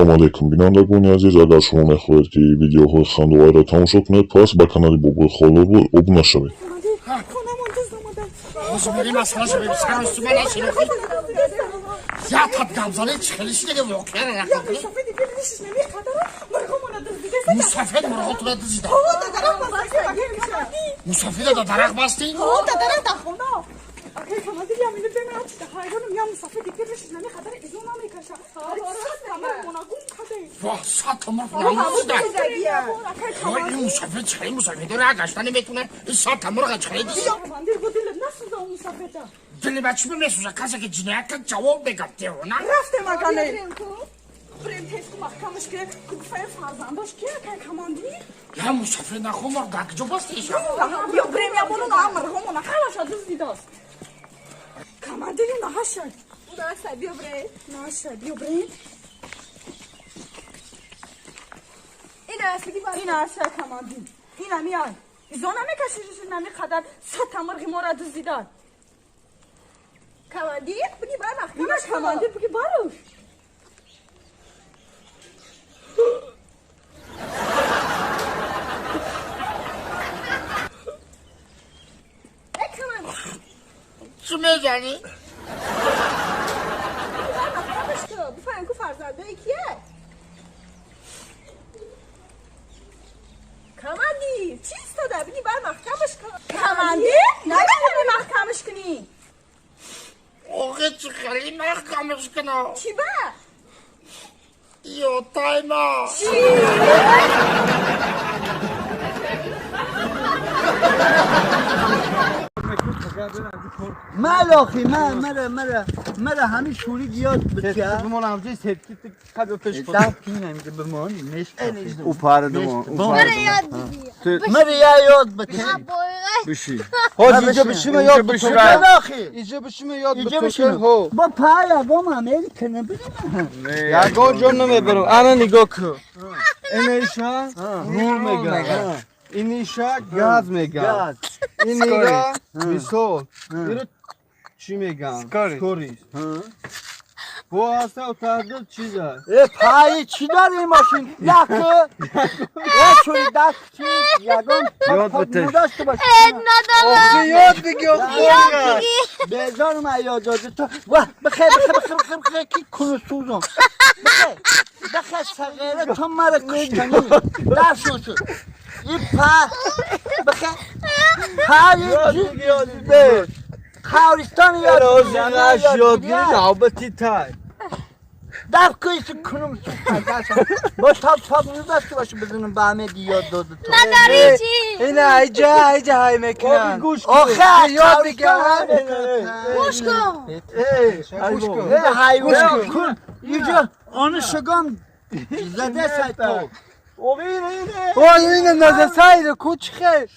Ассалому алайкум, бинандагони азиз. Агар шумо мехоҳед, ки видеоҳои хандоварро тамошо кунед, пас ба канали Бобои Холобой обуна шавед. Хонамон дузд омада. Ҳозир мерем, масъалаша саросима нашинохӣ. Ятат гап занӣ, чӣ хеле шидаги воқеара нақл кунӣ. Мусафеди бирнишиш намеқадара мурғомона дуздида. Мусафед мурғотура дузида? Ҳо, да дарахт баста. Мусафеда да дарахт бастӣ? Ҳо, да дарахт, да хона. Акай командир, я минут бемеа чида ҳайронам. Я мусафеди бирнишиш намеқадара изо намекаша. Мурғомона гум каде. Ва, 100 та мурғ намузида. Ин мусафед чӣ хеле мусафедора гашта наметуна? Ин 100 та мурға чӣ хеле дузида? Командир, бо дилат насӯза он мусафеда. Дили ба чӣ месӯза? Касе ки ҷиноят кард, ҷавоб мегӯяд, девона. Рафтем, агане брем, тезку маҳкамаш ки гуфтаи фарзандош ки, акай командир. Я мусафед нахо мурғ дар куҷо бастиша? Ё брем, я бону мурғомона ҳамаша дуздидааст, командири. Наҳаша, Наша, биё брем. Наша, биё брем. Ина аслиги бар. Ин аша, командир, ина миай, изо намекаши, нами қадар 100 та мурғи мора дуздида. Командир, биги бар ина маҳкамаш. Командир, биги баруш. Э, командир. Чӣ мезанӣ? Биги бар маҳкамаш ку. Бифаҳм ку фарзандои кие? Командир, чӣ истода? Биги бар маҳкамаш ку. Командир, наметавонӣ маҳкамаш кунӣ. Охе, чӣ хеле маҳкамаш кунам? Чӣ ба? Ё тайма. Чӣ? ملاخی من مرا مرا مرا همین شوری یاد بده. بمان همجوری سرکی قبل پیش. دست اینم که بمان. او پاردمان. مرا یاد بگیر. مرا یاد بده. بشی. ها، اینجا بشیم یاد بشه. ملاخی. اینجا بشیم یاد اینجا بشه. بشیم. ها. با پایا با من میل کنه بریم. یگان جا نمیبرم. انا نگاه کن. این ایشا نور میگن. این ایشا گاز میگن. گاز. این ایرا میسول. اینو چی میگن؟ سکوری. با اصلا تردد چیزه. ای پای چی داری ماشین؟ یکو. ای شوری دست چی؟ یگان یاد بده. داشته باش. آخه یاد بگی آخه. بیزار من یاد داده تو. واه، بخیر بخیر بخیر بخیر بخیر کی کنو سوزم. بخیر بخیر، صغیره تو مرا کشتنی. درس شد. این پا بخیر پای یاد چی؟ بگی یاد بگی. خاورستان یاد یاد بگیری. یاد بگی نوبتی تای. دف کنی کنم سوزم. با تاب تاب نداشته باشه بزنم به همه دی یاد داده تو. نداری چی؟ اینا ایجا ایجا های میکنن. گوش آخه یاد بگی. گوش کن. گوش کن. ای حیوان کن اینجا آن شگام زده سای تو. او اینه نزسایده کوچ خیر.